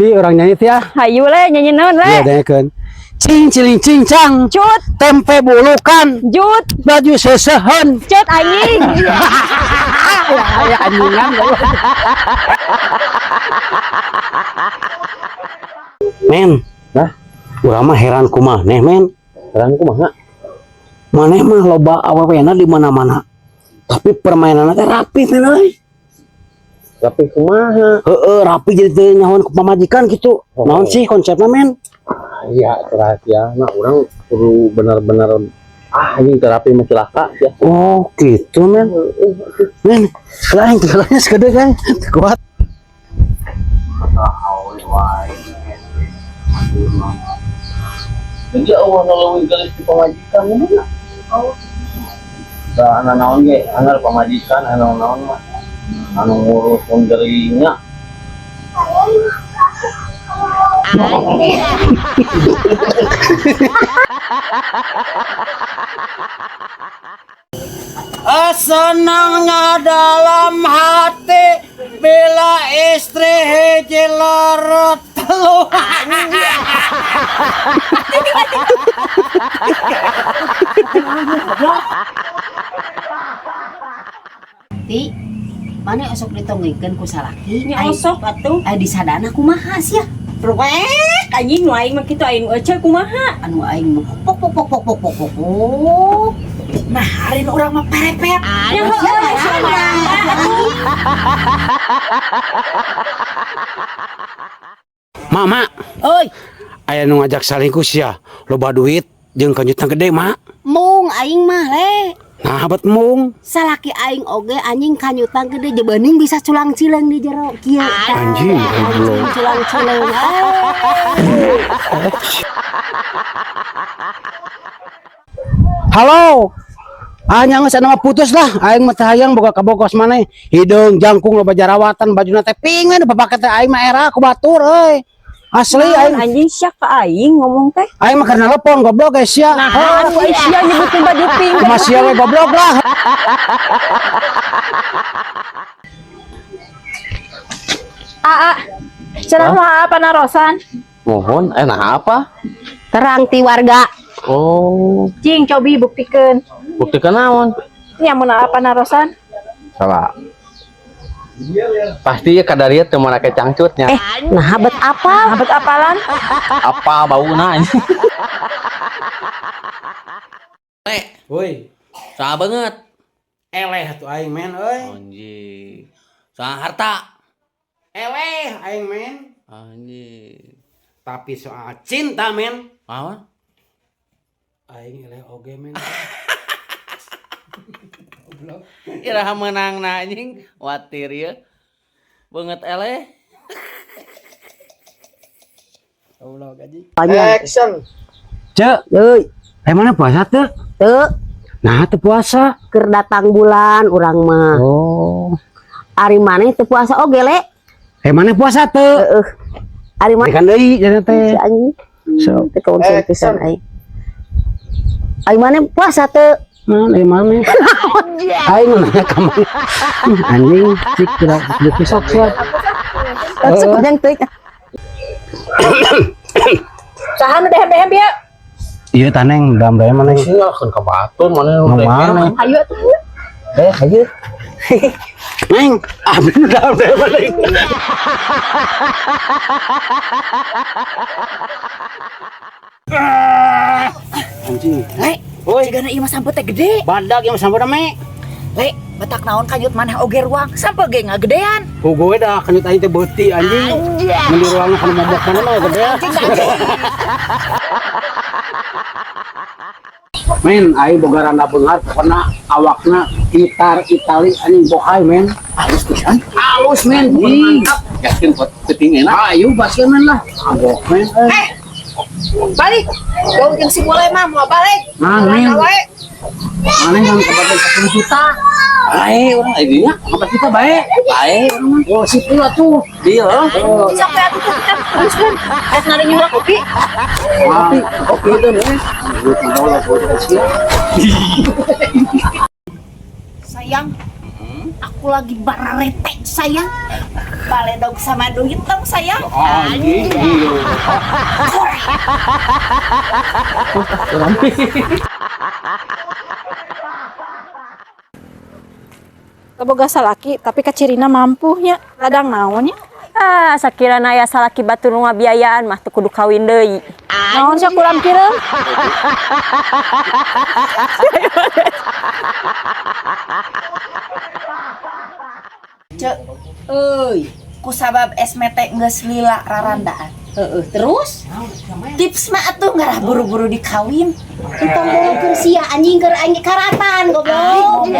Ti urang nyanyi ti ah. Hayu le, nyanyi naon le? Iya, dengekeun. Cing ciling cincang, Cut, tempe bulukan, jut, baju sesehen. Cut anjing. Ya anjingan. Men, Hah? urang mah heran kumaha neh, men. Heran kumaha? Maneh mah loba awewena di mana-mana. Tapi permainanna teh rapi, men euy. Tapi kumaha? Heeh, rapi jadi teu nyahoan ku pamajikan gitu. Oh. Naon sih konsepnya, men? Iya, rahasia. Nah, urang kudu bener-bener ah anjing terapi mah celaka ya. Oh, gitu, men. Men, lain kelanya segede kan. Kuat. Jadi Allah nolongin gelis di pamajikan mana? Oh. Da ana naon ge, ana pamajikan anu naon mah. Anu ngurus gerinya. Senangnya dalam hati bila istri hiji loro telu. Ti, mana osok ditongengkeun ku salaki? Nya osok atuh. Ai disadana kumaha sia? Rek, anjing nu aing mah kitu aing ece kumaha? Anu aing mah pok pok pok pok pok pok pok pok. Nah, hari nu urang mah perepet. Nya heueuh sia mah atuh. Mama, Oi, aya nu ngajak salingkuh sia, loba duit jeung kanjutna gede, Mak. Mung aing mah le. Nah, bet mung. Salaki aing oge anjing kanyutan gede jebening bisa culang cileung di jero kieu. Anjing, Anjing culang cileung. Halo. Ah nya geus anu mah putus lah, aing mah teu hayang boga kabogos maneh. Hideung jangkung loba jarawatan, bajuna teh ping we nu papake teh aing mah era ku batur euy. Asli aing. Anjing sia ka aing ngomong teh. Aing mah keur nelpon goblok geus sia. Nah, atuh ai sia nyebutkeun baju pink. Kumaha sia we goblok lah. Aa, cenah mah apa narosan? Mohon, nah apa? Terang ti warga. Oh, Cing, cobi buktikeun. buktikan naon? Nya mun apa narosan? Salah. Pasti ya kadaria teu make cangcutnya. Nah, bet apa? Nah, bet apalan? Apa bauna anjing? Le, Woi, saha banget. Eleh atuh aing men euy. Anjing. Saha harta. Eleh aing men. Anjing. Tapi soal cinta men, Naon? Aing eleh oge men. Iraha meunangna anjing, watir ieu. Beungeut eleh. Action. Cek, Euy, eh mana puasa tuh? teu Nah, teu puasa. Keur datang bulan urang mah. Oh. Ari maneh teu puasa oge le? Eh mana puasa tuh? Heeh. Ari maneh Kan deui jadi teh. si anjing. So, Teu kaunsen pisan aing. Ari maneh puasa teu? Mana eh mana? Aing nanya ka mana? Anjing, cik kira buku sok sok. Langsung yang teuing. Saha nu dehem-dehem bieu? Iya taneng, dalam daya mana? Sih ngalakeun ka batur mana nu Nu mana? Hayu atuh. Eh, ayo. Neng, ah bener dalam daya mana? Anjing. Le, Woi, cigana ieu mah sampeu teh gede. Badak yang sampeu me. Le, betak naon kanyut maneh oge ruang, sampeu ge ngagedean. Hugo we dah kanyut aing teh beuti anjing. Mun di ruangna kana mabok mana mah gede. Men, aing boga randa beunghar pokona awakna gitar Itali anjing bohai men. Halus pisan. Halus men, mantap. Yakin pot penting enak. Ayo baskeun men lah. Abok men. Eh, balik. Bau jeung si mulai mah mau balik. Nah, men. Wae. Mana yang kebagian 10 juta? Bae urang aya nya. 4 juta bae. Bae urang mah. Oh, situ lah tuh. Deal. Oh, Sampai atuh tuh kita teruskeun. Rek ngarinyuh kopi. kopi, kopi itu nih. Sayang. Aku lagi bararete, sayang. Baledog sama duit dong, sayang. Anjing. Boga salaki tapi kacirina mampunya ladang naonnya. Ah, sakirana aya salaki batur nu ngabiayaan mah teu kudu kawin deui. Naon sia kulam kireum? Cek, Euy, ku sabab SMT geus lila rarandaan. heeh, terus Tips mah atuh ngarah buru-buru dikawin. entong bolokeun sia anjing keur aing karatan goblok.